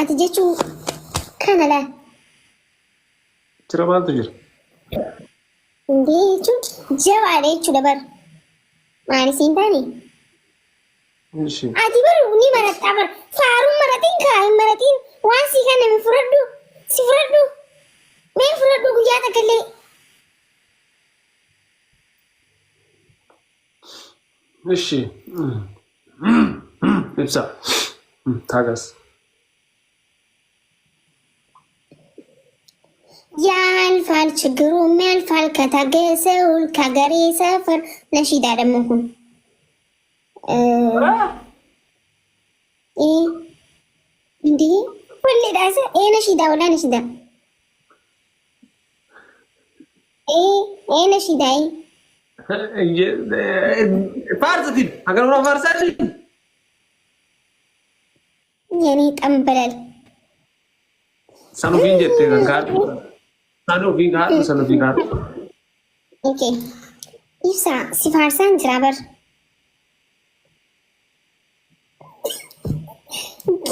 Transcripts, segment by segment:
Ati jechuun kana laal. Jira maaltu jira? Indee jechuun jabaadha jechuudha bar. Maali siin taane? Ishi. Ati bar ni maraxxaa bar. Faaruun maraxiin kaa hin maraxiin waan sii kenname fudhadhu. Si fudhadhu. Mee fudhadhu guyyaa takka illee. Ishi. Ibsa. Taagas. ያልፋል ችግሩም ያልፋል ከታገሰውል ከገሬ ሰፈር ነሺዳ ደግሞ kun እንዴ ሁሌ ዳሰ ኤ ነሺዳ ወላ ነሺዳ ኤ ኤ ነሺዳ Faarsatiin hanga nurraa faarsaa የኔ ጠንበለል San ofiin jettee kan kaadhu. San ofiin kaadhu san ofiin kaadhu. ኦኬ ኢብሳ si faarsaan jira bar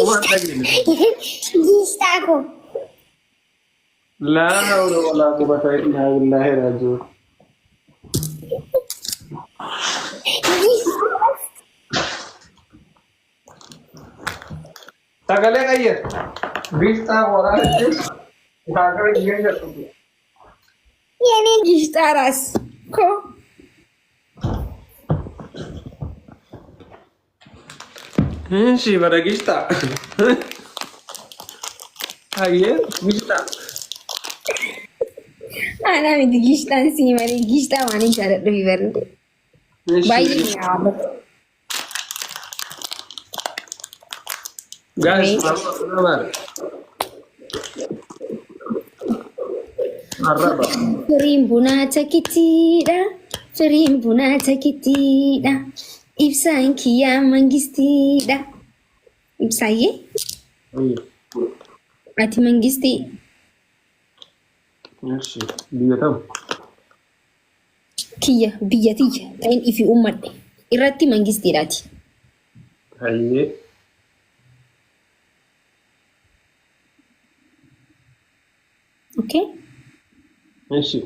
Waan dhageenye. giishtaa koo Laa hawla walaa quwwata illaa billaahi raaji'uun. Sagalee qayyar. Biiftaa waraana jechuun gaagara jireenya dhufu. የኔ ጊሽጣ ራስ ኮ Inshi bara gishtaa. Hayyee gishtaa. Anaa miti ጊሽጣን sii malee ጊሽጣ waan hin jaaladhu fi barnde. Baay'ee mi'aawa. Guys, maal? Arraba. Firiin bunaa takittiidha. Firiin bunaa takittiidha. Ibsaan kiyyaa mangistiidha. Ibsaayyee ati mangistii Inshi biyya tam. kiyya biyya tiyya ta'in ifi uummadhe irratti mangistiidhaati. Hayyee. Okay? Inshi.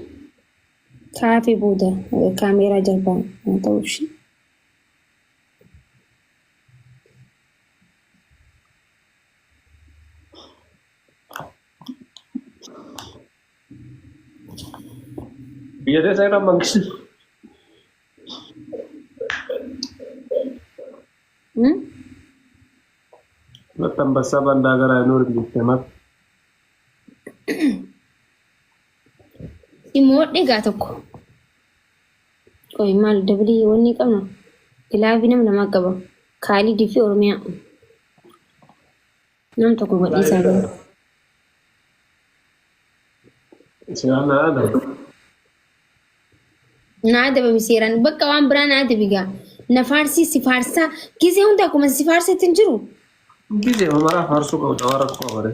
Kaafee booda kaameeraa jarbaa ta'uu ishee. Biyya teessa irra mangisti. Hmm? Ambassaa bandaa gara Noor jettee mata. Dhimmoodhe gaa tokko. Qoy maal dabalii wanni qabna? Kilaafii nama lama qaba. Kaalidii fi Oromiyaa. Nam tokko godhiisaa gara. Seeraan aadaa. Na adabami seeraan bakka waan biraa na adabi gaa. Na faarsii si faarsaa gisee hunda akkuma si faarsetti hin jiru. Gisee mamaraa faarsuu qabu dawaa rakkoo qabare.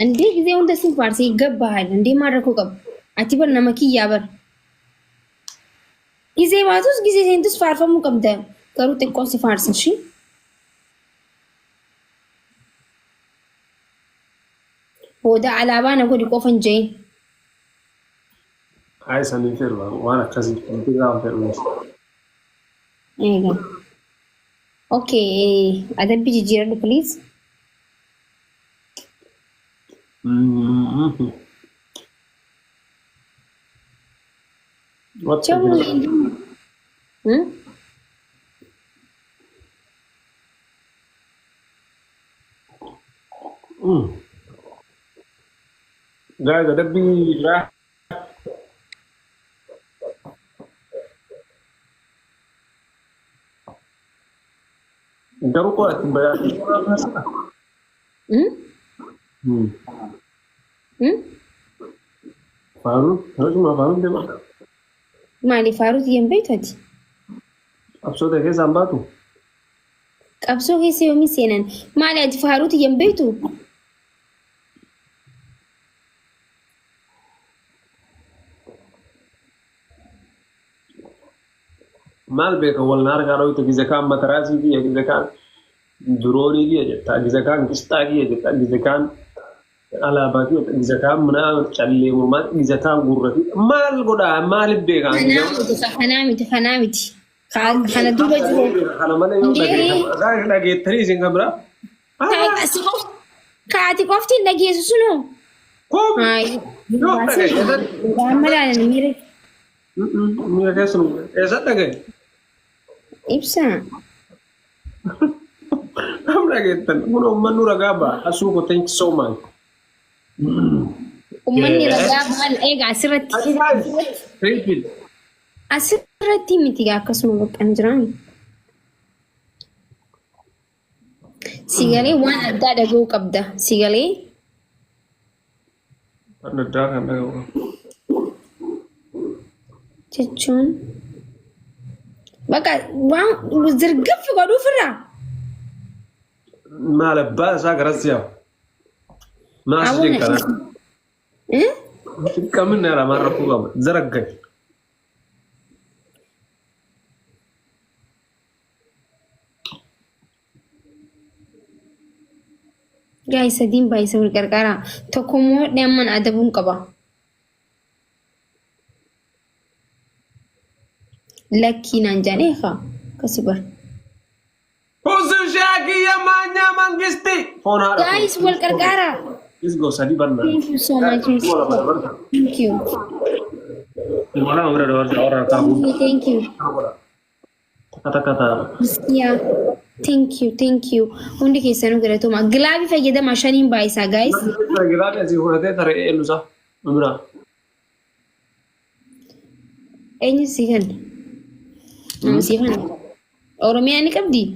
Indee gisee hunda si faarsee gabbahaal indee maal rakkoo qabu. Ati bar nama kiyyaa bar. Gisee baatus gisee seentus faarfamuu qabda. Garuu xiqqoo si faarsa ishii. Booda alaabaa na godhi qofa hin jeeyin. Hayi sanii fedhu waan akkasii biraa fedhu. Eegaa. Okay, adabbii jijjiiradhu please. What Chau. Hmm? Guys, adabbii biraa garuu qola ittiin bayaa. Hmm? Hmm? Faaruun, akkasuma faaruun deema. Maali faaruu tiyyan beektu ati? Qabsoota keessaan baatu. Qabsoo keessa yoomiin seenan? Maali ati faaruu tiyyan beektu? Maal beeka wal na harkaa dhoyte gize kaan mataraasii fi gize kaan. Diroonii kiyya jetta, gisa kaan qisxaa kiyya jetta, gisa kaan alaabaa kiyya jetta, gisa kaan mana callee mormaa, gisa kaan gurra kiyya. Maal godhaa? Maaliif beekaa? Kanaa miti, kanaa miti, kanaa miti. Kana duuba jiru. Kana malee yoo dhageettanii isin kan biraa. Kaati qofti hin dhageessu sunoo. Kun yoo dhageessan. Waan malaalan miira. Miira keessa nu eessa dhagaye? Ibsaa. Kam dhageettan? Kun uummanni ragaa ba'a. Asuu ko thank you so much. Uummanni ragaa ba'an eega asirratti. Ati guys. Triple. Asirratti miti gaa akkasuma baqqan jiraami. Sigalee waan addaa dhaga'uu qabda. Sigalee Waan addaa kan dhaga'u qaba. Jechuun bakka waan zirgaffi godhuufirraa. Maal abbaa isaa garas yaa'u. Maas Awwa na dinqara. Eh? Qamin na lamaan rakkoo qaba. Zaraggai. Gaa'is sadiin baay'isa wal qarqaraa. Tokko immoo amman adabuun qaba. Lakkii naan jedhan eegaa akkasi bar. Husu shaakiyya maanyaa mangisti. Foon haadha. Gaa'is wal qarqaaraa. Let's go sadii banna. Thank you so much. Thank you. Wala bira dabarsa warra kaafu. Thank you. Takka takka ta'a. Yeah. Thank you. Thank you. Hundi keessanuu galatooma. Gilaabii fayyadamaa shaniin baay'isaa guys. Gilaabii asii fudhatee taree eenyusaa? Bira. Eenyu sii kenna? Nama sii kenna. Oromiyaa ni qabdii?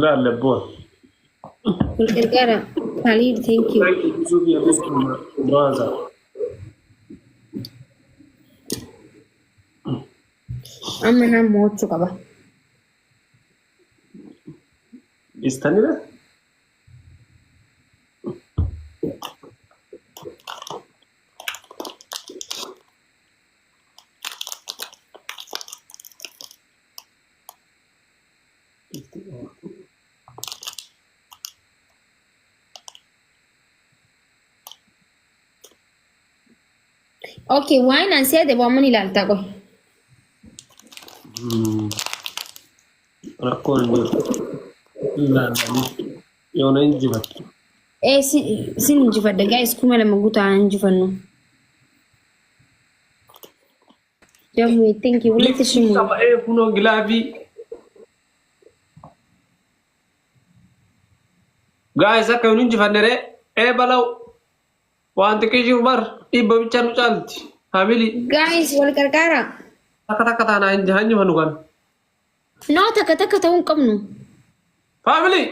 Laalle boon. Wal gargaara. Khalid, thank you. Thank you, Yusuf, thank you, brother. Amma naan mo'achuu qaba. Istanile? Okay, waan aan si adabu amma ni ilaalta qoy. Rakkoon hin jiru. Ilaalanii yoona injifattu. Ee sin injifadha guys 2000 guutaa injifannu. Jammu thank you walitti shimu. Qaba ee kunoo gilaavii. Guys akka hin injifanne ree ee balaw waan xiqqishuuf bar dhibba bicha nu caalti. Family Guys wal qarqaara. Takka takka taanaa injifannu kan. No takka takka ta'uu hin qabnu. Family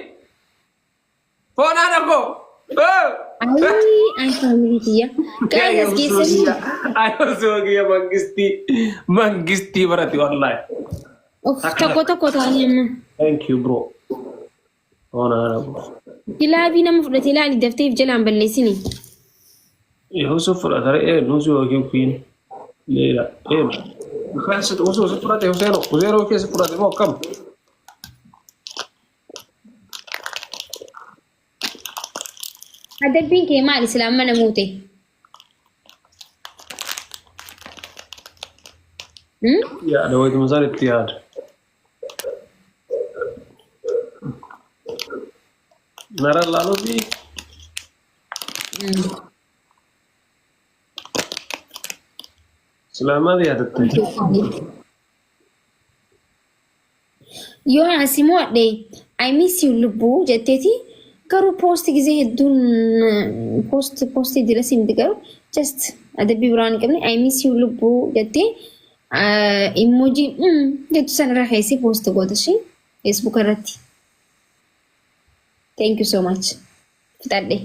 foon haadha koo. Ayii ay family kiyya. Guys as keessatti Ay osoo kiyya mangistii mangistii barati wallahi. of tokko tokko ta'anii amma. Thank you bro. Foon haadha koo. Gilaabii nama fudhatee ilaali daftee if jalaan balleessini. Yusuf fudhata re'ee nuusi yookiin kuyin. Leela. Ee. Usuu fudhate Huseeno. Huseeno keessa fudhate moo akkam? Adabbiin kee maali silaa mana moote? Hmm? Yaada wayituma isaan itti yaada. Nara laaluu fi silaa maal yaadatte? Yoo asi mo'adhe I miss you lubbuu jetteeti garuu post gizee hedduun post post dila simti garuu just adabbii biraan hin qabne I miss you lubbuu jettee emoji jettu sanarra keessee post goota ishee Facebook irratti. Thank you so much. Fixadhe.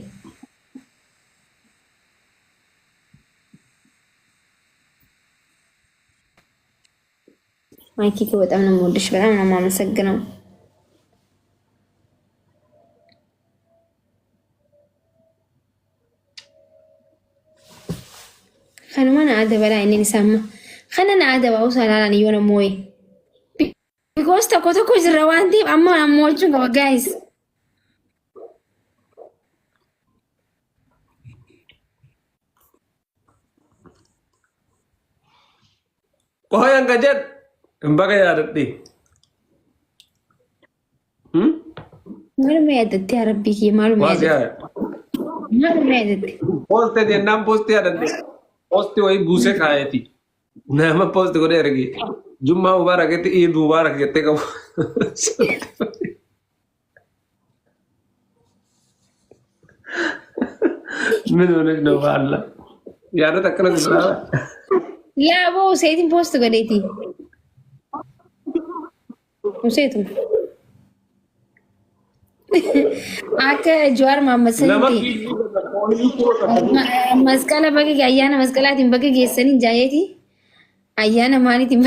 ማይኪ እኮ በጣም ነው የምወድሽ። በጣም ነው የማመሰግነው። Kanuma na adaba laa inni isaa amma. Kana na adaba osoo ilaalan yoo na mooye. Because tokko tokko jirra waan ta'eef amma mo'achuun qaba guys. Qohoyan ka jedhu hin baga yaadadhe. Maaluma yaadatte yaa rabbii kiyya maaluma Waas yaadatte? yaada. Maaluma yaadatte? Pooste jennaan poostii yaadadhe. Poostii wayii buusee kaayeti. Nama poosti godhee erge. Jummaa mubaarak jetti Iid mubaarak jettee qabu. Min honesh ነው በአላ yaadota akkana gurguraara. Yaa boo useetiin poosti godheeti. Useetu. Akka Jawaar Mohaammed Nama sanitti masqala baga ayyaana masqalaatiin baga geessanii jaayeeti. Ayyaana maaliitiin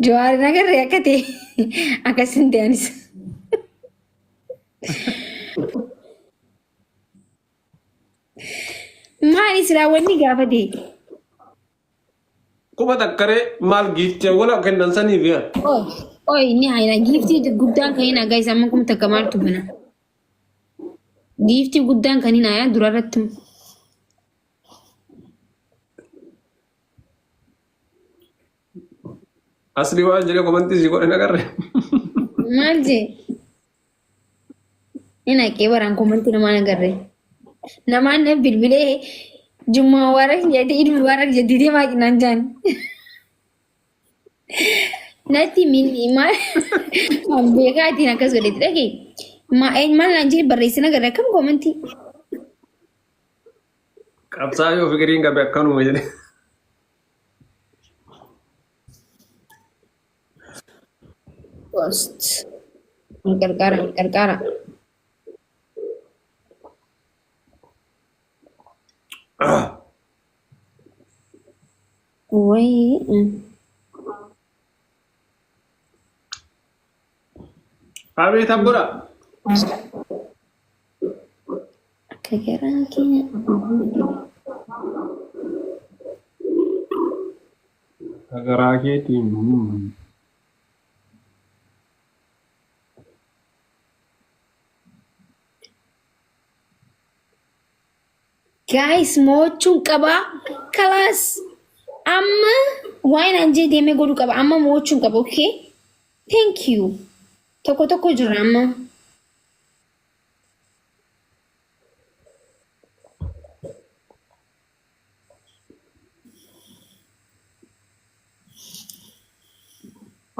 Jawaar nagarree akka ta'e akkasin ta'anis. Maali silaa wanni gaafate? Quba takkaree maal giiftii wala kennan saniif yaa. Oy, oy, ni hayna giiftii guddaan kan hin guys amma kum takka maaltu bana? Giiftii guddaan kan hin hayaa dura irratti. Asli waan jedhee komantii si godhe nagarre. Maal jee? Ni naqee baraan komantii namaan agarre. Namaan na bilbilee Jummaa mubaarak jedhee Iid mubaarak jedhee deemaa naan jaan. Natti min maal beekaatiin akkas godhetti dhagee. Maal naan jedhe barreessina agarre akkam komantii. Qabsaa yoo fikiriin qabe akkanuma jedhe. Post. Qarqara qarqara. Wayii. Abeet abbura. Akka garaa keenya. Garaa keetiin. Guys, mo'achuun qaba. Kalaas. Amma waan an jee deemee godhuu qaba. Amma mo'achuun qaba, okay? Thank you. Tokko tokko jira amma.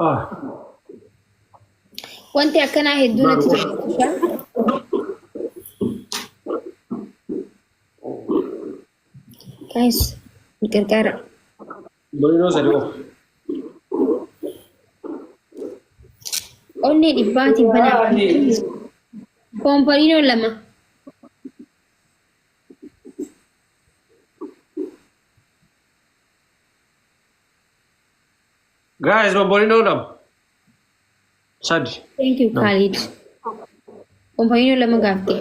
Ah. Wanti akkanaa hedduu natti tola. Guys, gargaara. Bolinoo sadi qofa. Onnee dhibbaatiin banaa. Koompaniinoo lama. Guys, bombolinoo lama. Sadi. Thank you, Khalid. Koompaniinoo lama gaaftee.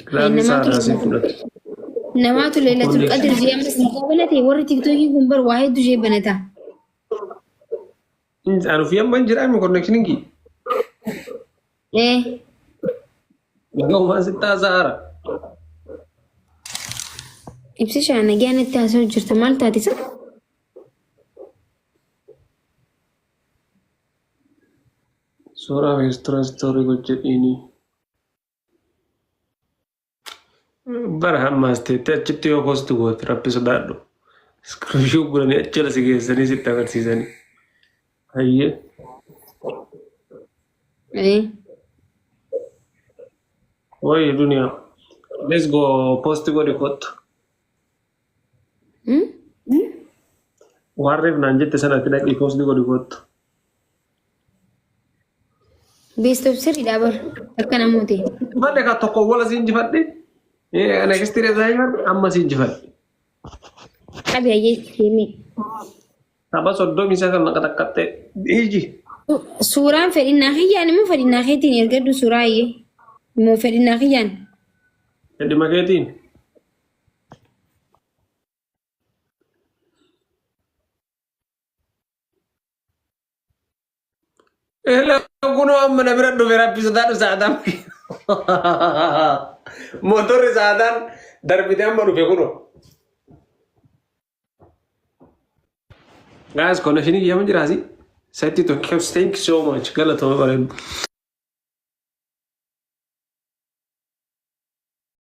Kilaabni Namaatu saadaa si fudhate. Namaatu Leelatul Qadr jee ammas ni banate warri tiktookii kun bar waa hedduu jee banata. Ani ofii amma hin jiraame connectionin kiyya. Eh, Nagaumaan sitti haasa'aara. Ibsishaa nagaa natti haasa'u jirta maal taate isa? Suuraa fi istoorii hojjedhiini. Bara hammaas teettee achitti yoo post goote rabbi sodaadhu. Iskiriishuu godhanii achi jala si geessanii sitti agarsiisanii. Hayyee. Eh, Wayi duniyaa. Let's go post godhi kottu. Hmm? Waan reef naan jette sanatti dhaqii post godhi kottu. Best of sirriidha bar akka namooti. Injifadhe ka tokko wala si injifadhe. Next year isaa injifadhe amma si injifadhe. Qabi hayyee deemee. Tapha 39 na qaxaqqaxxee. Iji. Suuraan fedhinnaa kiyyaan immoo fedhinnaa keetiin ergadhu suuraa hayyee. Immoo fedhinnaa kiyyaan. Fedhima keetiin. Eela kunoo amma na bira dhufe rabbi sodaadhu sa'ataan. Motorri sa'ataan darbite amma dhufe kunoo. Guys, connection kiyya jiraasi. Setti to thank you so much. Galatooma bareedu.